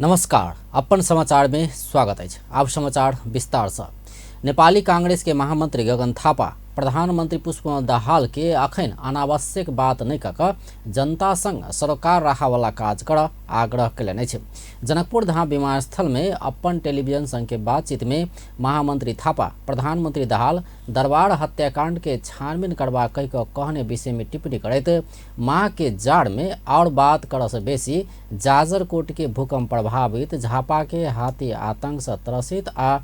नमस्कार, अपन समाचार में स्वागत अछि। आब समाचार विस्तार से। नेपाली कांग्रेस के महामंत्री गगन थापा प्रधानमंत्री पुष्पकमल दाहाल के अखन अनावश्यक बात नहीं कऽ जनता संग सरोकार राखावाला काज कर आग्रह कयलनि अछि। जनकपुर धाम विमानस्थल में अपन टेलीविजन संग के बातचीत में महामंत्री थापा प्रधानमंत्री दाहाल दरबार हत्याकांड के छानबीन करबा कहि कऽ कहने विषय में टिप्पणी करैत माह के जाड़ में और बात करऽ से बेसी जाजरकोट के भूकंप प्रभावित, झापा के हाथी आतंक से त्रसित आ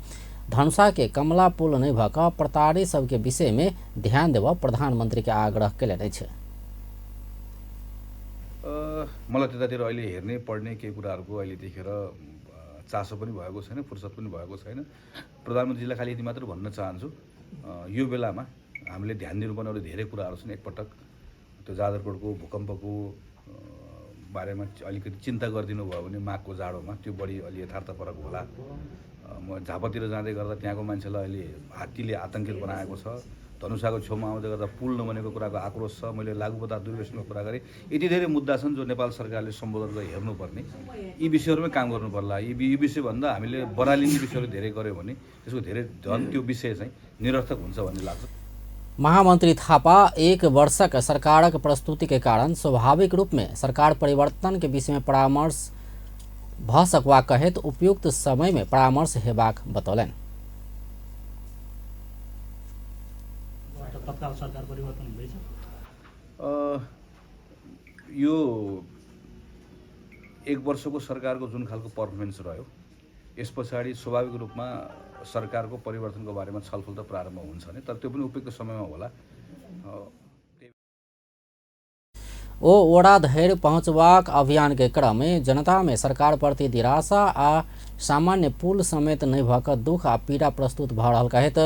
धनुषा के कमला पुल नहीं भऽ कऽ प्रताड़ित सबके विषय में ध्यान देबऽ प्रधानमंत्री के आग्रह कयलनि अछि। मलाई त्यतातिर अहिले हेर्ने पढ्ने केही कुराहरूको अहिले देखेर चासो पनि भएको छैन, फुर्सद पनि भएको छैन। प्रधानमन्त्रीजीलाई खालि यति मात्र भन्न चाहन्छु, यो बेलामा हामीले ध्यान दिनुपर्ने अरू धेरै कुराहरू छन्। एकपटक त्यो जाजरकोटको भूकम्पको बारेमा अलिकति चिन्ता गरिदिनु भयो भने माघको जाडोमा त्यो बढी अलि यथार्थपरक होला। म झापातिर जाँदै गर्दा त्यहाँको मान्छेलाई अहिले हात्तीले आतङ्कित बनाएको छ। धनुषाको छेउमा आउँदै गर्दा पुल नबनेको कुराको आक्रोश छ। मैले लागु पदार्थ दुर्व्यसनको कुरा गरेँ। यति धेरै मुद्दा छन् जो नेपाल सरकारले सम्बोधन गरेर हेर्नुपर्ने, यी विषयहरूमै काम गर्नु पर्ला। यी विषयभन्दा हामीले बरालिने विषयहरू धेरै गऱ्यौँ भने त्यसको धेरै झन् त्यो विषय चाहिँ निरर्थक हुन्छ भन्ने लाग्छ। महामंत्री थापा एक वर्षक सरकारक प्रस्तुति के कारण स्वाभाविक रूप में सरकार परिवर्तन के विषय में परामर्श भ सकवा कहैत उपयुक्त समय में परामर्श हेबाक बतौलनि। तत्काल सरकार परिवर्तन हुँदैछ। यो एक वर्षको सरकारको जुन खालको पर्फर्मेन्स रह्यो यस पछाडि स्वाभाविक रूपमा सरकारको परिवर्तनको बारेमा छलफल त प्रारम्भ हुन्छ नै, तर त्यो पनि उपयुक्त समयमा होला। ओ वडा धरि पहुँचबाक अभियान के क्रम में जनता में सरकार प्रति निराशा आ सामान्य पुल समेत नहीं भऽ कऽ दुख आ पीड़ा प्रस्तुत भऽ रहल कहैत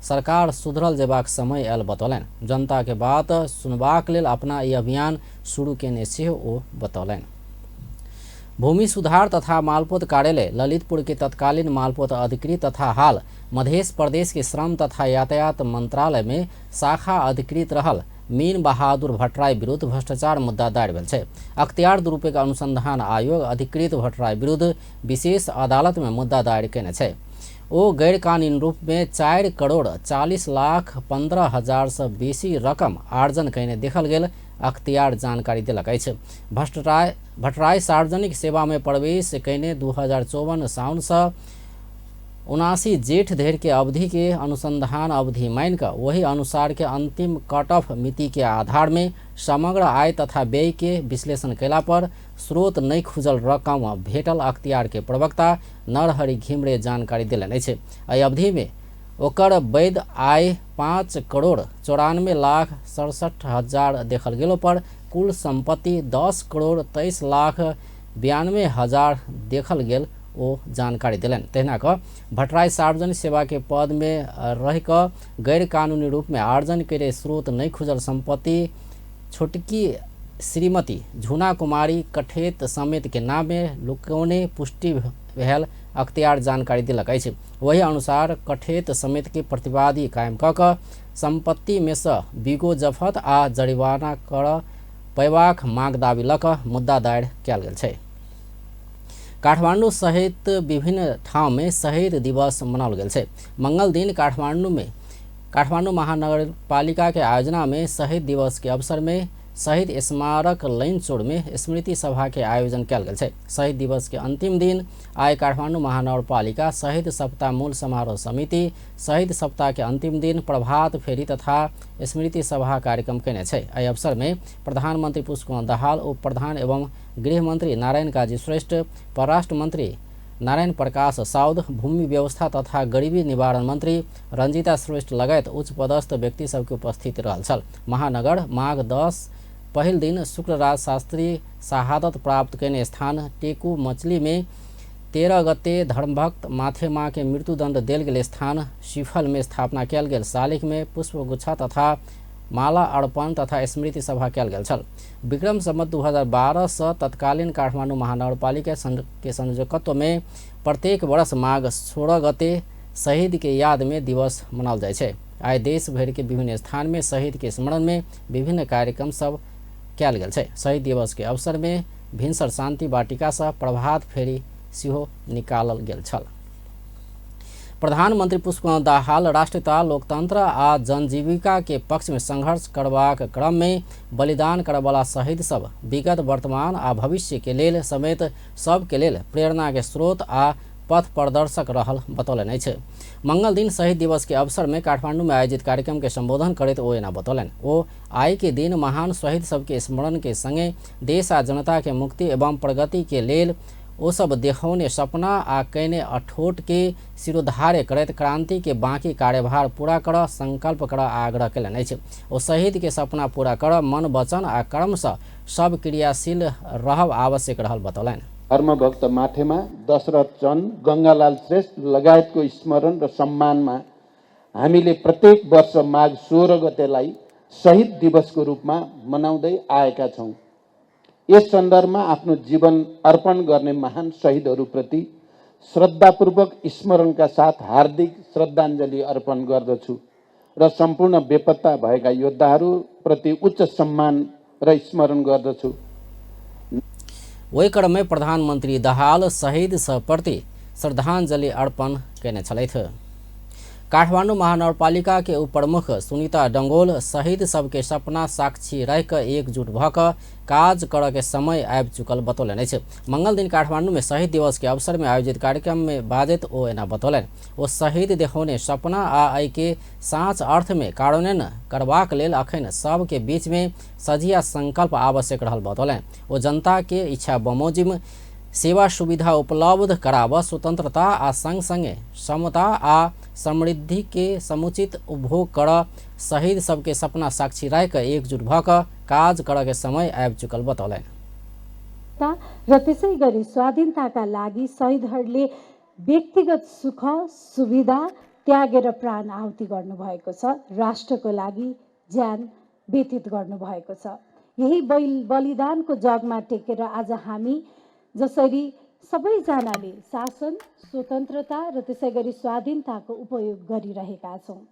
सरकार सुधरल जेबाक समय आयल बतौलनि। जनता के बात सुनबाक लेल अपना ई अभियान शुरू केने सेहो ओ बतौलनि। भूमि सुधार तथा मालपोत कार्यालय ललितपुर के तत्कालीन मालपोत अधिकृत तथा हाल मध्य प्रदेश के श्रम तथा यातायात मंत्रालय में शाखा अधिकृत रहल मीन बहादुर भट्टराई विरुद्ध भ्रष्टाचार मुद्दा दायर भेल छै। अख्तियार दुरुपयोग अनुसंधान आयोग अधिकृत भट्टराई विरुद्ध विशेष अदालत में मुद्दा दायर केने छै। ओ गैरकानूनी रूप में 4 करोड़ 40 लाख 15 हजार से बेसी रकम आर्जन कयने देखल गेल अख्तियार जानकारी देलक अछि। भट्टराई सार्वजनिक सेवा में प्रवेश कयने 2054 साउन से 79 जेठ धरि के अवधि के अनुसंधान अवधि मान कऽ वही अनुसार के अंतिम कट ऑफ मिति के आधार में समग्र आय तथा व्यय के विश्लेषण कयला पर स्रोत नहि खुजल रकम भेटल अख्तियार के प्रवक्ता नरहरि घिमिरे जानकारी देलनि अछि। एहि अवधि में ओकर वैध आय 5 करोड़ 94 लाख 67 हजार देखल गेलो पर कुल संपत्ति 10 करोड़ 23 लाख 92 हजार देखल गेल ओ जानकारी देलनि। तहिना कऽ भट्टराई सार्वजनिक सेवा के पद में रहि कऽ गैरकानूनी रूप में आर्जन के स्रोत नहि खुजल संपत्ति छोटकी श्रीमती झुना कुमारी कठेत समेत के नाम में लुकौने पुष्टि भेल अख्तियार जानकारी देलक अछि। वही अनुसार कठेत समेत के प्रतिवादी कायम कऽ कऽ संपत्ति में सँ बिगो जफत आ जरिमाना कर पैबाक माग दावी लऽ कऽ मुद्दा दायर कयल गेल छै। काठमाडौँ सहित विभिन्न ठाउँ में शहीद दिवस मनाओल गेल छै। मंगल दिन काठमाडौँ महानगरपालिका के आयोजना में शहीद दिवस के अवसर में शहीद स्मारक लैनचौर में स्मृति सभा के आयोजन कयल गेल छै। शहीद दिवस के अंतिम दिन आइ काठमाडौँ महानगरपालिका शहीद सप्ताह मूल समारोह समिति शहीद सप्ताह के अंतिम दिन प्रभात फेरी तथा स्मृति सभा कार्यक्रम केने छै। एहि अवसर में प्रधानमंत्री पुष्पकमल दाहाल, उप प्रधान एवं गृहमंत्री नारायण काजी श्रेष्ठ, परराष्ट्र मंत्री नारायण प्रकाश साउद, भूमि व्यवस्था तथा गरीबी निवारण मंत्री रंजीता श्रेष्ठ लगायत उच्च पदस्थ व्यक्ति सबके उपस्थित रहल छल। महानगर माघ 10 पहिल दिन शुक्रराज शास्त्री शहादत प्राप्त कयने स्थान टेकू मछली में 13 गते धर्मभक्त माथेमा के मृत्युदंड देल गेल स्थान सिफल में स्थापना कयल गेल शालिक में पुष्पगुच्छा तथा माला अर्पण तथा स्मृति सभा कयल गेल छल। विक्रम संवत 2012 से तत्कालीन काठमाडौँ महानगरपालिका के संयोजकत्व में प्रत्येक वर्ष माघ 16 गते शहीद के याद में दिवस मनाओल जाइ छै। आइ देश भरि के विभिन्न स्थान में शहीद के स्मरण में विभिन्न कार्यक्रम सब कयल गेल छै। शहीद दिवस के अवसर में भिनसर शांति वाटिका से प्रभात फेरी सेहो निकालल गेल छल। प्रधानमंत्री पुष्पकमल दाहाल राष्ट्रीयता, लोकतंत्र आ जनजीविका के पक्ष में संघर्ष करबाक क्रम में बलिदान करबला शहीद सब विगत, वर्तमान आ भविष्य के लेल समेत सब के लेल प्रेरणा के स्रोत आ पथ प्रदर्शक रहल बतौलनि अछि। मंगल दिन शहीद दिवस के अवसर में काठमांडू में आयोजित कार्यक्रम के संबोधन करैत ओ एना बतौलनि। ओ आइ के दिन महान शहीद सबके स्मरण के संगे देश आ जनता के मुक्ति एवं प्रगति के लेल ओ सब देखौने सपना आ कयने अठोट के शिरोधार्य करैत क्रांति के बाकी कार्यभार पूरा कर संकल्प कर आग्रह कयलनि अछि। ओ शहीद के सपना पूरा कर मन, वचन आ कर्म सँ सब क्रियाशील रहब आवश्यक रहल बतौलनि। धर्मभक्त माथेमा, दशरथ चन्द, गङ्गालाल श्रेष्ठ लगायतको स्मरण र सम्मानमा हामीले प्रत्येक वर्ष माघ 16 गतेलाई शहीद दिवसको रूपमा मनाउँदै आएका छौँ। यस सन्दर्भमा आफ्नो जीवन अर्पण गर्ने महान शहीदहरूप्रति श्रद्धापूर्वक स्मरणका साथ हार्दिक श्रद्धाञ्जली अर्पण गर्दछु र सम्पूर्ण बेपत्ता भएका योद्धाहरूप्रति उच्च सम्मान र स्मरण गर्दछु। ओहि क्रम में प्रधानमंत्री दाहाल शहीद प्रति श्रद्धांजलि अर्पण कयने छलथि। काठमांडू महानगरपालिका के उप प्रमुख सुनीता डंगोल शहीद सबके सपना साक्षी रहि कऽ एकजुट भऽ कऽ काज करऽ के समय आबि चुकल बतौलनि अछि। मंगल दिन काठमांडू में शहीद दिवस के अवसर में आयोजित कार्यक्रम में बाजैत ओ एना बतौलनि। ओ शहीद देखौने सपना आ एहि के साँच अर्थ में कार्यान्वयन करबाक लेल अखन सब के बीच में सझिया संकल्प आवश्यक रहल बतौलनि। ओ जनता के इच्छा बमोजिम सेवा सुविधा उपलब्ध कराबऽ, स्वतंत्रता आ संग संगे समता आ समृद्धि के समुचित उपभोग करऽ शहीद सबके सपना साक्षी राखि कऽ एकजुट भऽ कऽ काज करऽ के समय आबि चुकल बतौलनि। र त्यसै गरी स्वाधीनताका लागि शहीदहरूले व्यक्तिगत सुख सुविधा त्यागेर प्राण आहुति गर्नुभएको छ, राष्ट्रको लागि ज्यान व्यतीत गर्नुभएको छ। यही बलिदानको जगमा टेकेर आज हामी जसरी सबैजनाले शासन, स्वतन्त्रता र त्यसै गरी स्वाधीनताको उपयोग गरिरहेका छौँ,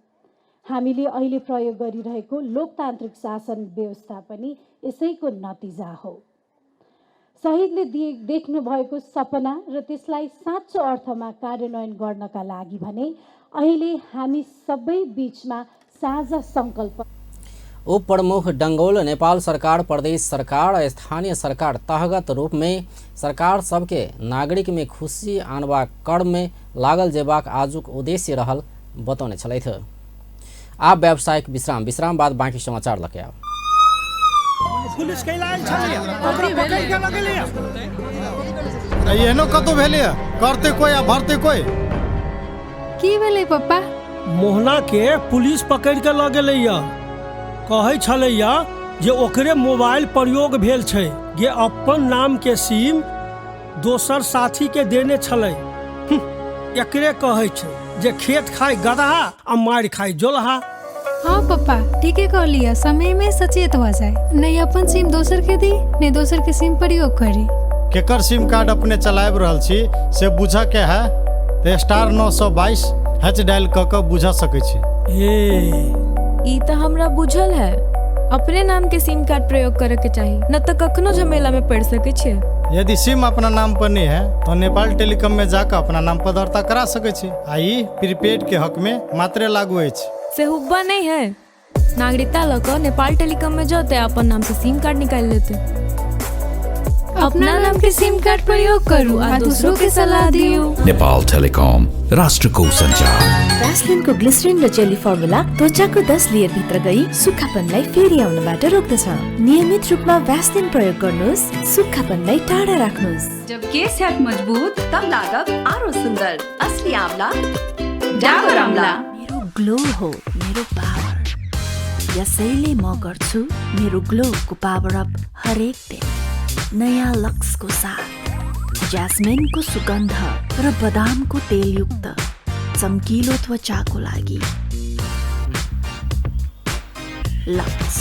हामीले अहिले प्रयोग गरिरहेको लोकतान्त्रिक शासन व्यवस्था पनि यसैको नतिजा हो। शहीदले देख्नुभएको सपना र त्यसलाई साँचो अर्थमा कार्यान्वयन गर्नका लागि भने अहिले हामी सबै बीचमा साझा संकल्प। उप प्रमुख डंगोल नेपाल सरकार, प्रदेश सरकार, स्थानीय सरकार तहगत रूप में सरकार सबके नागरिक में खुशी आनबाक कर्म में लागल जेबाक आजुक उद्देश्य रहल बतौने छलथि। आब व्यावसायिक विश्राम, विश्राम बाद बाकी समाचार लके आब। पुलिस के लायल छलिए, ओकरा पकड़ के लगलिए। एहनो कतौ भेलिए, करते कोई आ भरते कोई। की भेलै पप्पा? मोहना के पुलिस पकड़ के ल गेलैया। कहै छलैया जे ओकरे मोबाइल प्रयोग भेल छै, जे अपन नाम के सिम दोसर साथी के देने छलै। एकरे कहै छै जे खेत खाय गदहा आ मारि खाय जोलहा। हाँ पप्पा, ठीके कहलिए, समय में सचेत हो जाए, नहीं अपन सिम दोसर के दी, नहीं दोसर के सिम प्रयोग करी। केकर सिम कार्ड अपने चलाबि रहल छी से बुझऽ के है तऽ *922 हैच डायल कऽ कऽ बुझा सकै छी। ए ई तऽ हमरा बुझल है, अपने नाम के सिम कार्ड प्रयोग करे के चाही, न तऽ कखनो झमेला में पड़ सके छियै। यदि सिम अपना नाम पर नहीं है तो नेपाल टेलीकॉम में जाकर अपना नाम पर दर्ता करा सकै छी आ ई प्रीपेड के हक में मात्रे लागू अछि। से हुब्बा नहीं है, नागरिकता लऽ कऽ नेपाल टेलीकॉम में जते अपन नाम से सिम कार्ड निकालि लेते। अपना नाम के सिम कार्ड प्रयोग करू आ दूसरों के सलाह दियो। नेपाल टेलिकॉम, राष्ट्रको सञ्चार। भ्यासलिनको ग्लिसरिन र जेली फर्मुला त्वचाको 10 लेयर भित्र गई सुक्खापनलाई फेरि आउनबाट रोक्दछ। नियमित रूपमा भ्यासलिन प्रयोग गर्नुहोस्, सुक्खापनलाई टाढा राख्नुहोस्। जब केस हैत मजबूत तब लागब आरो सुंदर। असली आंवला डाबर आंवला। मेरो ग्लो हो मेरो पावर, यसैले म गर्छु मेरो ग्लोको पावर अप हरेक दिन। नयाँ लक्सको साथ ज्यास्मिनको सुगन्ध र बदामको तेलयुक्त चम्किलो त्वचाको लागि लक्स।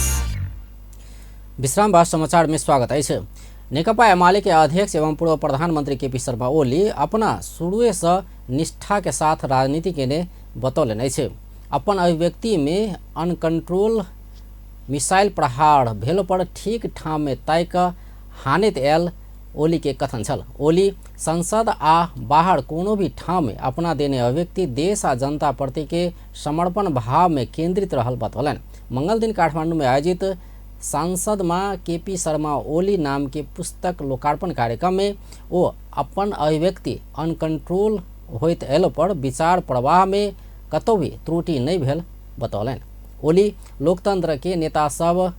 विश्राम बाद समाचार में स्वागत अछि। नेकपा एमाले के अध्यक्ष एवं पूर्व प्रधानमंत्री केपी शर्मा ओली अपना शुरुए से निष्ठा के साथ राजनीति केने बतौलनि अछि। अपन अभिव्यक्ति में अनकंट्रोल मिसाइल प्रहार भेल पर ठीक ठाम में ताकि हानित आयल ओली के कथन छल। ओली संसद आ बाहर कोनो भी ठाम में अपना देने अभिव्यक्ति देश आ जनता प्रति के समर्पण भाव में केंद्रित रहल बतौलनि। मंगल दिन काठमांडू में आयोजित सांसद में केपी शर्मा ओली नाम के पुस्तक लोकार्पण कार्यक्रम में ओ अपन अभिव्यक्ति अनकंट्रोल होइत अयलो पर विचार प्रवाह में कतौ भी त्रुटि नहीं भेल बतौलनि। ओली लोकतंत्र के नेता सब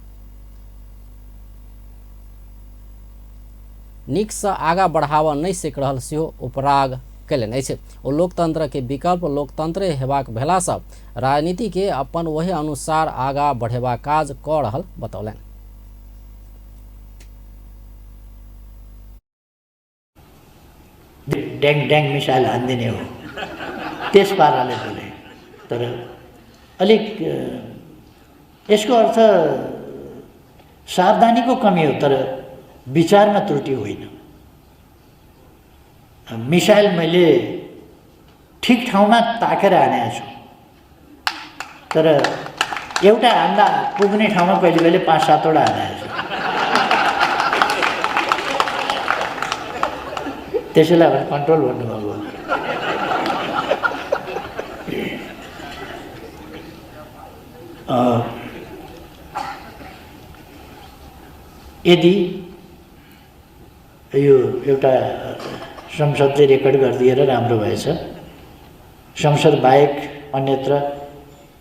नीक से आगा बढ़ावा नहीं सक रहल सेहो उपराग कयलनि अछि। ओ लोकतंत्र के विकल्प लोकतंत्र हेबाक भेलासँ राजनीति के अपन वही अनुसार आगा बढ़ेबाक काज कऽ रहल बतौलनि। ड्याङ ड्याङ मिसाइल हानिदिने हो त्यस पाराले बोले, तर अलिक यसको अर्थ सावधानीको कमी हो, तर विचारमा त्रुटि होइन। मिसाइल मैले ठिक ठाउँमा ताकेर हानेको छु, तर एउटा हान्दा पुग्ने ठाउँमा कहिले कहिले 5-7 वटा हानेको छु। त्यसैलाई भने कन्ट्रोल भन्नुभएको। यदि यो एउटा संसदले रेकर्ड गरिदिएर राम्रो भएछ, संसद बाहेक अन्यत्र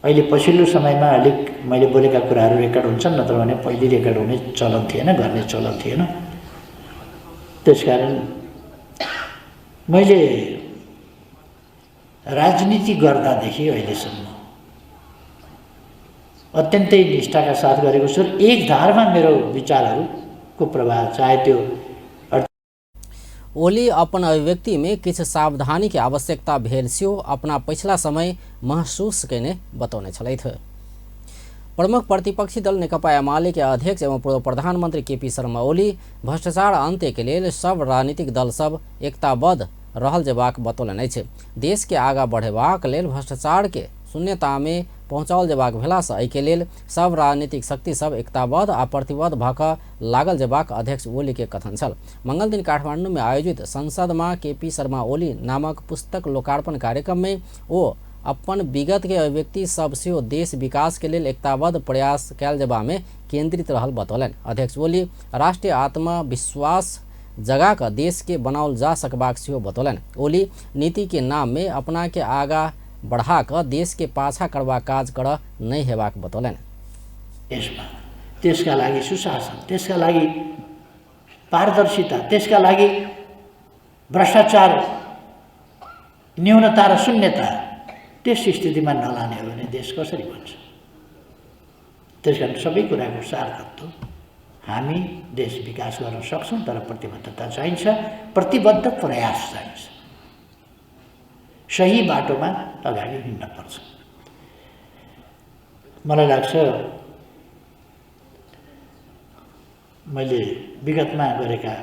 अहिले पछिल्लो समयमा अलिक मैले बोलेका कुराहरू रेकर्ड हुन्छन्, नत्र भने पहिले रेकर्ड हुने चलन थिएन, गर्ने चलन थिएन। त्यसकारण मैले राजनीति गर्दादेखि अहिलेसम्म अत्यन्तै निष्ठाका साथ गरेको छु। एक धारमा मेरो विचारहरूको प्रभाव चाहे त्यो। ओली अपन अभिव्यक्ति में किछु सावधानी के आवश्यकता भेल सेहो अपना पछिला समय महसूस कयने बतौने छलथि। प्रमुख प्रतिपक्षी दल नेकपा एमाले के अध्यक्ष एवं पूर्व प्रधानमंत्री केपी शर्मा ओली भ्रष्टाचार अंत्य के लेल सब राजनीतिक दल सब एकताबद्ध रहल जेबाक बतौलनि अछि। देश के आगा बढ़ेबाक लेल भ्रष्टाचार के शून्यता में पहुँचाओल जेबाक भेलासँ एहिके लेल सब राजनीतिक शक्ति सब एकताबद्ध आ प्रतिबद्ध भऽ कऽ लागल जेबाक अध्यक्ष ओली के कथन छल। मंगल दिन काठमांडू में आयोजित संसदमा केपी शर्मा ओली नामक पुस्तक लोकार्पण कार्यक्रम में ओ अपन विगत के अभिव्यक्ति सब सेहो देश विकास के लेल एकताबद्ध प्रयास कयल जेबा में केंद्रित रहल बतौलनि। अध्यक्ष ओली राष्ट्रीय आत्मविश्वास जगा कऽ देश के बनाओल जा सकबाक सेहो बतौलनि। ओली नीति के नाम में अपना के आगा बढ़ा कऽ देश के पाछा करबाक काज करऽ नहि हेबाक बतौलनि। यसमा त्यसका लागि सुशासन, त्यसका लागि पारदर्शिता, त्यसका लागि भ्रष्टाचार न्यूनता र शून्यता, त्यस स्थितिमा नलाने हो भने देश कसरी बन्छ? त्यसकारण सबै कुराको सार तत्त्व हामी देश विकास गर्न सक्छौँ, तर प्रतिबद्धता चाहिन्छ, प्रतिबद्ध प्रयास चाहिन्छ, सही बाटोमा अगाडि हिँड्नुपर्छ। मलाई लाग्छ मैले विगतमा गरेका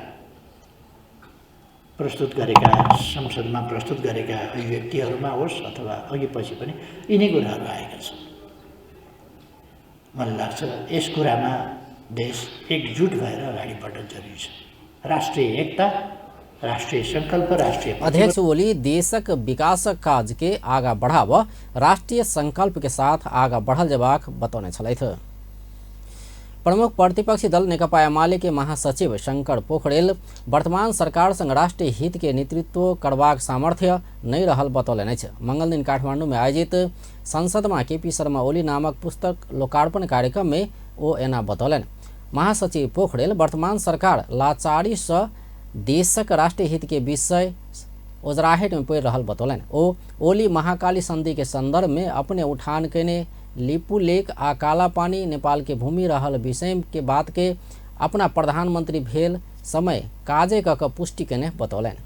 प्रस्तुत गरेका संसदमा प्रस्तुत गरेका अभिव्यक्तिहरूमा होस् अथवा अघि पछि पनि यिनै कुराहरू आएका छन्। मलाई लाग्छ यस कुरामा देश एकजुट भएर अगाडि बढ्न जरुरी छ। राष्ट्रिय एकता, राष्ट्रिय संकल्प, राष्ट्रिय अध्यक्ष ओली देशक विकासक काज के आगा बढ़ाव राष्ट्रिय संकल्प के साथ आगा बढ़ल जेबाक बतौने छलथि। प्रमुख प्रतिपक्षी दल नेकपा एमाले के महासचिव शंकर पोखरेल वर्तमान सरकार संग राष्ट्रीय हित के नेतृत्व करबाक सामर्थ्य नहीं रहल बतौलनि अछि। मंगल दिन काठमांडू में आयोजित संसदमा केपी शर्मा ओली नामक पुस्तक लोकार्पण कार्यक्रम में ओ एना बतौलनि। महासचिव पोखरेल वर्तमान सरकार लाचारी से देशक राष्ट्रीय हित के विषय ओजराहट में पड़ि रहल बतौलनि। ओ ओली महाकाली संधि के संदर्भ में अपने उठान कयने लिपुलेख आ काला पानी नेपाल के भूमि रहल विषय के बात के अपना प्रधानमंत्री भेल समय काजे कऽ पुष्टि कयने बतौलनि।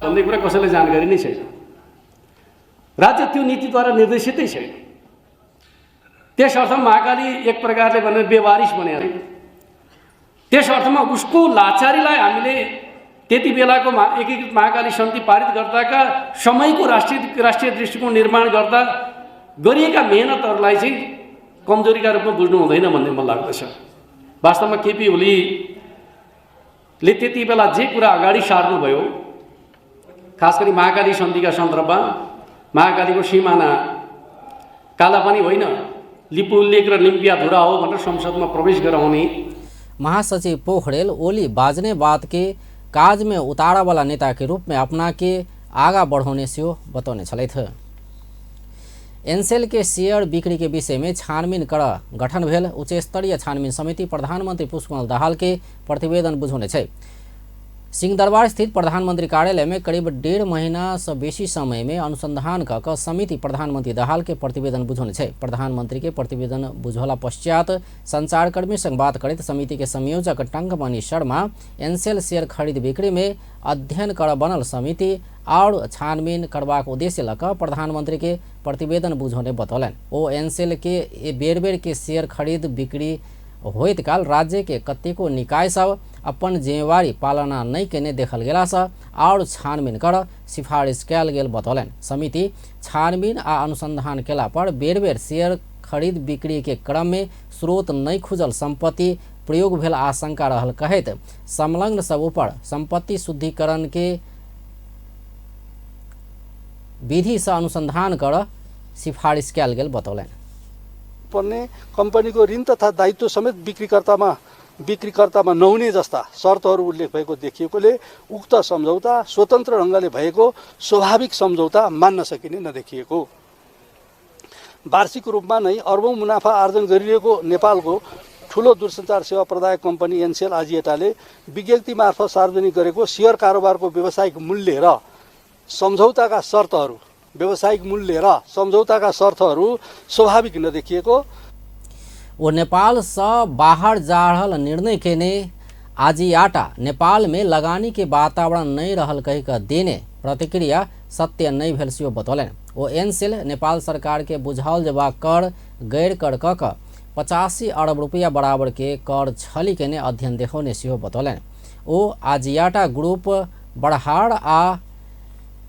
भन्ने कुरा कसैलाई जानकारी नै छैन। राज्य त्यो नीतिद्वारा निर्देशितै छैन। त्यस अर्थमा महाकाली एक प्रकारले भने बेवारिस बनेर, त्यस अर्थमा उसको लाचारीलाई हामीले त्यति बेलाको एकीकृत महाकाली सन्धि पारित गर्दाका समयको राष्ट्रिय दृष्टिकोण निर्माण गर्दा गरिएका मेहनतहरूलाई चाहिँ कमजोरीका रूपमा बुझ्नु हुँदैन भन्ने मलाई लाग्दछ। वास्तवमा केपी ओलीले त्यति बेला जे कुरा अगाडि सार्नुभयो, खास गरी महाकाली सन्धिका सन्दर्भमा महाकालीको सिमाना कालापानी होइन, लिपुलेख र लिम्पियाधुरा हो भनेर संसदमा प्रवेश गराउने। महासचिव पोखरेल ओली बाजने बात के काज में उतारा वाला नेता के रूप में अपना के आगा बढ़ौने सेहो बतौने छलथि। एनसेल के शेयर बिक्री के विषय में छानबीन कर गठन भेल उच्च स्तरीय छानबीन समिति प्रधानमंत्री पुष्पकमल दाहाल के प्रतिवेदन बुझौने छै। सिंहदरबार स्थित प्रधानमंत्री कार्यालय में करीब 1.5 महीना से बेसी समय में अनुसंधान क समिति प्रधानमंत्री दाहाल के प्रतिवेदन बुझौने छै। प्रधानमंत्री के प्रतिवेदन बुझौला पश्चात संचारकर्मी संग बात करैत समिति के संयोजक टंकमणि शर्मा एनसेल शेयर खरीद बिक्री में अध्ययन कर बनल समिति और छानबीन करबाक उद्देश्य लऽ कऽ प्रधानमंत्री के प्रतिवेदन बुझौने बतौलनि। ओ एनसेल के बेर बेर के शेयर खरीद बिक्री होइत काल राज्य के कतेको निकाय सब अपन जिम्मेवारी पालना नहि केने देखल गेलासँ और छानबीन कर सिफारिश कयल गेल बतौलनि। समिति छानबीन आ अनुसंधान केला पर बेर बेर शेयर खरीद बिक्री के क्रम में स्रोत नहि खुजल संपत्ति प्रयोग भेल आशंका रहल कहैत संलग्न सब ऊपर संपत्ति शुद्धिकरण के विधि से अनुसंधान कर सिफारिश कयल गेल बतौलनि। पर्ने कम्पनीको ऋण तथा दायित्व समेत बिक्रीकर्तामा नहुने जस्ता शर्तहरू उल्लेख भएको देखिएकोले उक्त सम्झौता स्वतन्त्र ढङ्गले भएको स्वाभाविक सम्झौता मान्न सकिने नदेखिएको। वार्षिक रूपमा नै अरबौं मुनाफा आर्जन गरिरहेको नेपालको ठूलो दूरसञ्चार सेवा प्रदायक कम्पनी एनसेल आजिएटाले विज्ञप्ति मार्फत सार्वजनिक गरेको सेयर कारोबारको व्यावसायिक मूल्य र सम्झौताका शर्तहरू स्वाभाविक नदेखिएको। ओ नेपाल से बाहर जा रहल निर्णय केने आजियाटा नेपाल में लगानी के वातावरण नहीं रहल कहि कऽ देने प्रतिक्रिया सत्य नहीं भेल सेहो बतौलनि। ओ एनसेल नेपाल सरकार के बुझाओल जेबाक कर गैर कर कऽ कऽ 85 अरब रुपया बराबर के कर छली केने अध्ययन देखौने सेहो बतौलनि। ओ आजियाटा ग्रुप बरहार आ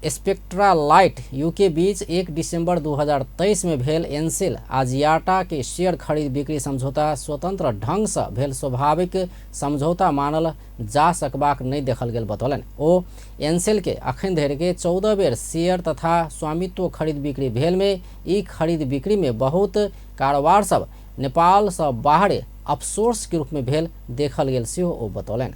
स्पेक्ट्रा लाइट यूके बीच 1 दिसंबर 2023 में भेल एनसेल आजियाटा के शेयर खरीद बिक्री समझौता स्वतंत्र ढंग से भेल स्वाभाविक समझौता मानल जा सकबाक नहीं देखल गेल बतौलनि। ओ एनसेल के अखन धरि के 14 बेर शेयर तथा स्वामित्व खरीद बिक्री भेल में ई खरीद बिक्री में बहुत कारोबार सब नेपाल से बाहरे अफसोर्स के रूप में भेल देखल गेल सेहो ओ बतौलनि।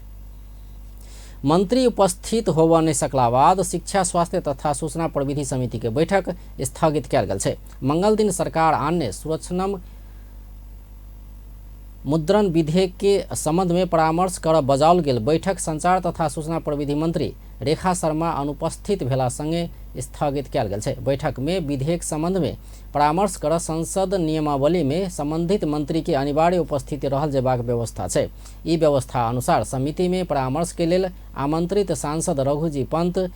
मंत्री उपस्थित होबऽ नहि सकला बाद शिक्षा स्वास्थ्य तथा सूचना प्रविधि समिति के बैठक स्थगित कयल गेल छै। मंगल दिन सरकार आनने सुरक्षणम मुद्रण विधेयक के संबंध में परामर्श कर बजाओल गेल बैठक संचार तथा सूचना प्रविधि मंत्री रेखा शर्मा अनुपस्थित भेला संगे स्थगित कयल गेल छै। बैठक में विधेयक संबंध में परामर्श कर संसद नियमावली में संबंधित मंत्री के अनिवार्य उपस्थिति रहल जेबाक व्यवस्था छै। ई व्यवस्था अनुसार समिति में परामर्श के लेल आमंत्रित सांसद रघुजी पंत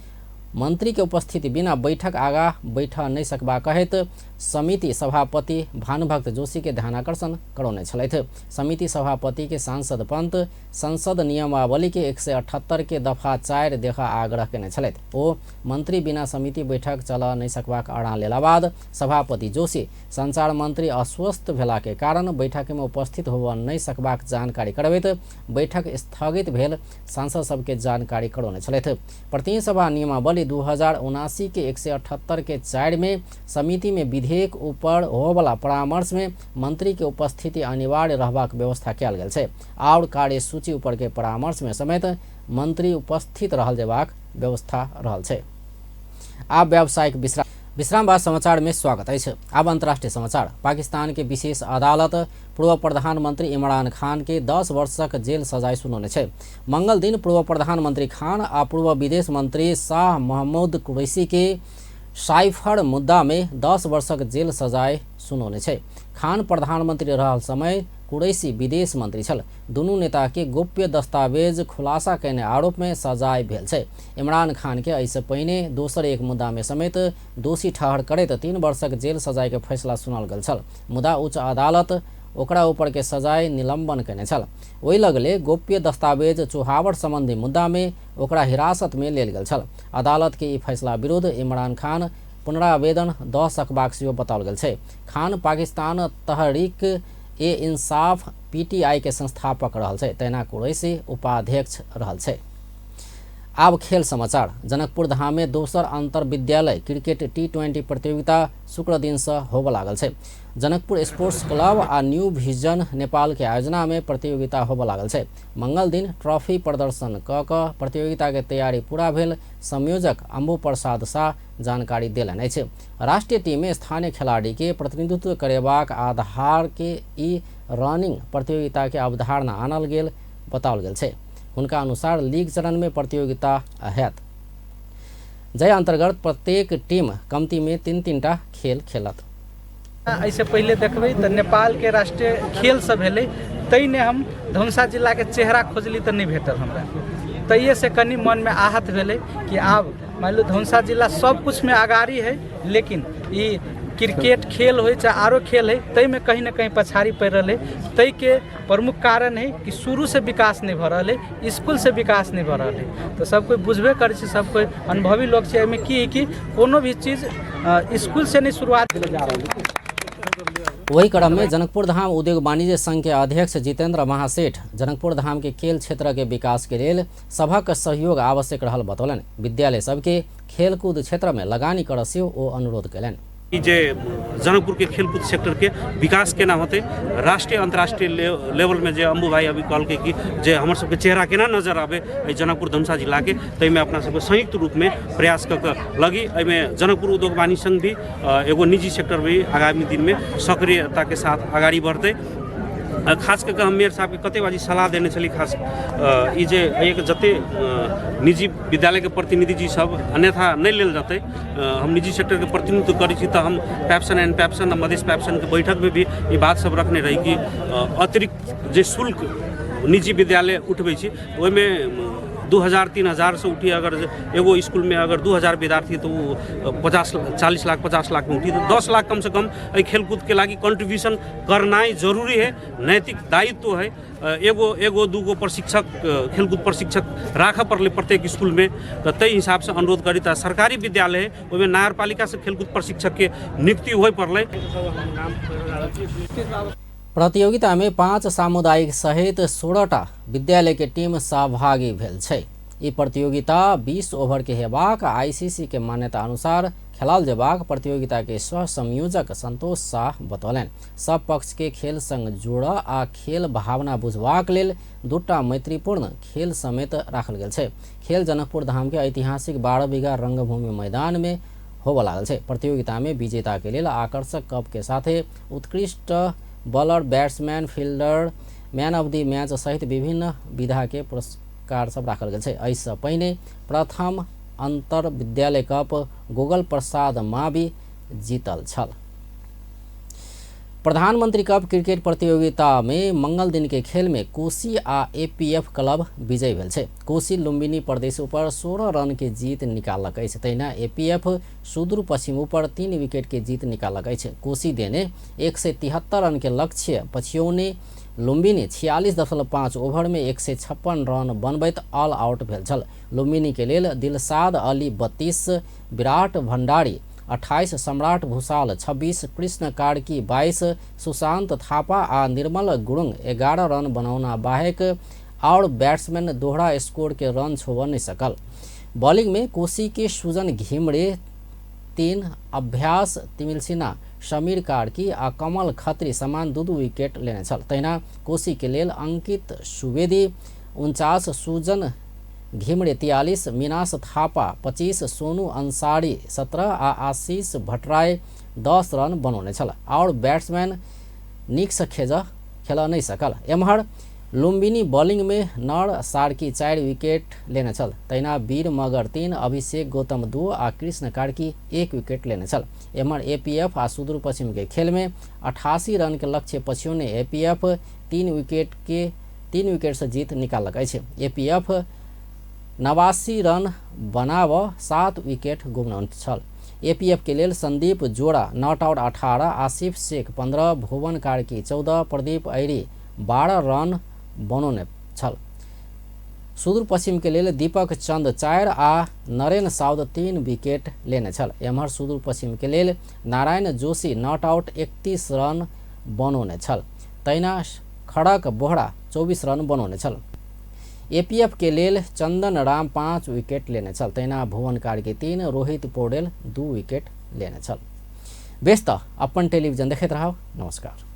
मंत्री के उपस्थिति बिना बैठक आगा बैठ नहीं सकबा कहैत समिति सभापति भानुभक्त जोशी के ध्यानाकर्षण करौने छलथि। समिति सभापति के सांसद पंत संसद नियमावली के 178 के दफा 4 देखा आग्रह केने छलथि। ओ मंत्री बिना समिति बैठक चल नहीं सकबाक अड़ान लेला बाद सभापति जोशी संचार मंत्री अस्वस्थ भेला के कारण बैठक में उपस्थित होबऽ नहीं सकबाक जानकारी करबैत बैठक स्थगित भेल सांसद सबके जानकारी करौने छलथि। प्रतिनिधि सभा नियमावली 2079 के 178 के 4 में समिति में विधेयक ऊपर होबला परामर्श में मंत्री के उपस्थिति अनिवार्य रहबाक व्यवस्था कयल गेल छै और कार्यसूची ऊपर के परामर्श में समेत मंत्री उपस्थित रहल जेबाक व्यवस्था रहल छै। आब व्यावसायिक विश्राम बाद समाचार में स्वागत अछि। आब अंतर्राष्ट्रीय समाचार। पाकिस्तान के विशेष अदालत पूर्व प्रधानमंत्री इमरान खान के 10 वर्षक जेल सजाय सुनौने छै। मंगल दिन पूर्व प्रधानमंत्री खान आ पूर्व विदेश मंत्री शाह महमूद कुरैशी के साइफर मुद्दा में 10 वर्षक जेल सजाय सुनौने छै। खान प्रधानमंत्री रहल समय कुरैशी विदेश मंत्री छल। दुनू नेता के गोप्य दस्तावेज खुलासा केने आरोप में सजाय भेल छै। इमरान खान के एहिसँ पहिने दोसर एक मुद्दा में समेत दोषी ठहर करैत 3 वर्षक जेल सजाय के फैसला सुनाओल गेल छल, मुदा उच्च अदालत ओकरा ऊपर के सजाय निलंबन केने छल। ओहि लगले गोप्य दस्तावेज चुहावट संबंधी मुद्दा में ओकरा हिरासत में लेल गेल छल। अदालत के ई फैसला विरुद्ध इमरान खान पुनरावेदन दऽ सकबाक सेहो बताओल गेल छै। खान पाकिस्तान तहरीक ए इंसाफ पीटीआई के संस्थापक रहल छै। तहिना कुरैशी उपाध्यक्ष रहल छै। आब खेल समाचार। जनकपुर धाम में दोसर अंतर विद्यालय क्रिकेट T20 प्रतियोगिता शुक्र दिन से होबय लागल छै। जनकपुर स्पोर्ट्स क्लब आ न्यू विजन नेपाल के आयोजना में प्रतियोगिता होबय लागल छै। मंगल दिन ट्रॉफी प्रदर्शन क प्रतियोगिता के तैयारी पूरा भेल संयोजक अम्बु प्रसाद शाह जानकारी देलनि अछि। राष्ट्रीय टीम में स्थानीय खिलाड़ी के प्रतिनिधित्व करेबाक आधार के ई रनिंग प्रतियोगिता के अवधारणा आनल गेल बताओल गेल छै। हुनका अनुसार लीग चरण में प्रतियोगिता हैत, जाहि अंतर्गत प्रत्येक टीम कमती में 3-3 टा खेल खेलत। एहिसँ पहिले देखबै तऽ नेपालके राष्ट्रीय खेल सब भेलै, तैने हम धनुषा जिलाके चेहरा खोजली तऽ नहि भेटल हमरा। तैये कनि मनमे आहत भेलै कि आब मान लो धनुषा जिला सब कुछमे अगाड़ी है, लेकिन ई क्रिकेट खेल होइ चाहे आरो खेल है ताहिमे कहीं ना कहीं पछाड़ी पड़ि रहल है। ताहिके प्रमुख कारण है कि शुरूसँ विकास नहि भऽ रहल है, स्कूलसँ विकास नहि भऽ रहल है। तऽ सब कोइ बुझबे करै छै, सब कोइ अनुभवी लोक छै। एहिमे की है कि कोनो भी चीज स्कूलसँ नहि शुरुआत जा रहल है। वही क्रम में जनकपुर धाम उद्योग वाणिज्य संघ के अध्यक्ष जितेंद्र महासेठ जनकपुर धाम के खेल क्षेत्र के विकास के लेल सभक सहयोग आवश्यक रहल बतौलनि। विद्यालय सबके खेलकूद क्षेत्र में लगानी कर सेहो ओ अनुरोध कयलनि। जे जनकपुर के खेलकूद सेक्टर के विकास केना होतै, राष्ट्रीय अंतर्राष्ट्रीय लेवल में जे अम्बू भाई अभी कहलकै कि जे हमर सबके चेहरा केना नजर आबे एहि जनकपुर धनुषा जिला के, ताहिमे अपना सबके संयुक्त रूप में प्रयास कऽ के लगी। एहिमे जनकपुर उद्योग वाणिज्य संघ भी एगो निजी सेक्टर भी आगामी दिन में सक्रियता के साथ अगाडि बढ़तै। खास कऽ हम मेयर साहबके कते बाजी सलाह देने छली, खास ई जे एक जते निजी विद्यालयके प्रतिनिधि जी सब अन्यथा नहि लेल जेतै, हम निजी सेक्टरके प्रतिनिधित्व करै छी तऽ हम पैप्सन एंड पैप्सन आ मधेश पैप्सनके बैठकमे भी ई बात सब रखने रही कि अतिरिक्त जे शुल्क निजी विद्यालय उठबै छी ओहिमे 2000 3000 से उठी, अगर एगो स्कूलमे अगर 2000 विद्यार्थी तऽ ओ 50-40 लाख 50 लाखमे उठी तऽ 10 लाख कमसँ कम एहि खेलकूदके लागि कॉन्ट्रीब्यूशन करनाइ जरूरी है, नैतिक दायित्व है। एगो एगो दूगो प्रशिक्षक खेलकूद प्रशिक्षक राखऽ पड़लै प्रत्येक स्कूलमे, तऽ ताहि हिसाबसँ अनुरोध करी। तऽ सरकारी विद्यालय है ओहिमे नगरपालिकासँ खेलकूद प्रशिक्षकके नियुक्ति होइ पड़लै। प्रतियोगिता में 5 सामुदायिक सहित 16टा विद्यालय के टीम सहभागी भेल छै। ई प्रतियोगिता 20 ओवर के हेबाक आईसीसी के मान्यता अनुसार खेलाल जेबाक प्रतियोगिता के सह संयोजक संतोष शाह बतौलनि। सब पक्ष के खेल संग जोड़ आ खेल भावना बुझबाक लेल 2टा मैत्रीपूर्ण खेल समेत राखल गेल छै। खेल जनकपुर धाम के ऐतिहासिक 12 बीघा रंगभूमि मैदान में होबय लागल छै। प्रतियोगिता में विजेता के लेल आकर्षक कप के साथे उत्कृष्ट bowler, batsman, fielder, man of the match सहित विभिन्न विधा के पुरस्कार सब राखल गेल छै। एहिसँ पहिने प्रथम अंतर विद्यालय कप गोगल प्रसाद मावी जीतल छल। प्रधानमंत्री कप क्रिकेट प्रतियोगिता में मंगल दिन के खेल में कोसी आ एपीएफ क्लब विजयी भेल छै। कोसी लुम्बिनी प्रदेश ऊपर 16 रन के जीत निकाललक अछि, तहिना एपीएफ सुदूर पश्चिम ऊपर 3 विकेट के जीत निकाललक अछि। कोसी देने 173 रन के लक्ष्य पछियौने लुम्बिनी 46.5 ओवर में 156 रन बनबैत ऑल आउट भेल छल। लुम्बिनी के लेल दिलसाद अली 32, विराट भंडारी 28, सम्राट भूषाल 26, कृष्ण कार्की 22, सुशांत थापा आ निर्मल गुरुङ 11 रन बनौना बाहेक और बैट्समैन दोहरा स्कोर के रन छोड़ नहीं सकल। बॉलिंग में कोसी के सुजन घिमरे 3, अभ्यास तिमिल सिन्हा, समीर कार्की आ कमल खत्री समान 2-2 विकेट लेने छल। तहिना कोसी के लेल अंकित सुवेदी 49, सुजन घिमरे 43, मीनास थापा 25, सोनू अंसारी 17 आ आशीष भट्टराई 10 रन बनौने छल और बैट्समैन नीकसँ खेल नहि सकल। एम्हर लुम्बिनी बॉलिंग में नर सार्की 4 विकेट लेने छल, तहिना वीर मगर 3, अभिषेक गौतम 2 आ कृष्ण कार्की 1 विकेट लेने छल। एम्हर एपीएफ आ सुदूर पश्चिम के खेल में 88 रन के लक्ष्य पछियौने एपीएफ 3 विकेट से जीत निकाललक अछि। एपीएफ 89 रन बनाब 7 विकेट गुमने छल। एपीएफ के लेल संदीप जोड़ा not out 18, Asif Sheikh 15, Bhuvan Karki 14, Pradeep Airi 12 run बनौने छल। सुदूर पश्चिम के लेल दीपक चंद 4 आ नरेन साउद 3 विकेट लेने छल। एम्हर सुदूर पश्चिम के लेल Narayan Joshi not out 31 run बनौने छल। तहिना खड़क बोहरा 24 रन बनौने छल। एपीएफ के लेल चंदन राम 5 विकेट लेने छल। तहिना भुवन कार्की 3, रोहित पौडेल 2 विकेट लेने छल। बेस त अपन टेलिभिजन देखैत रहब। नमस्कार।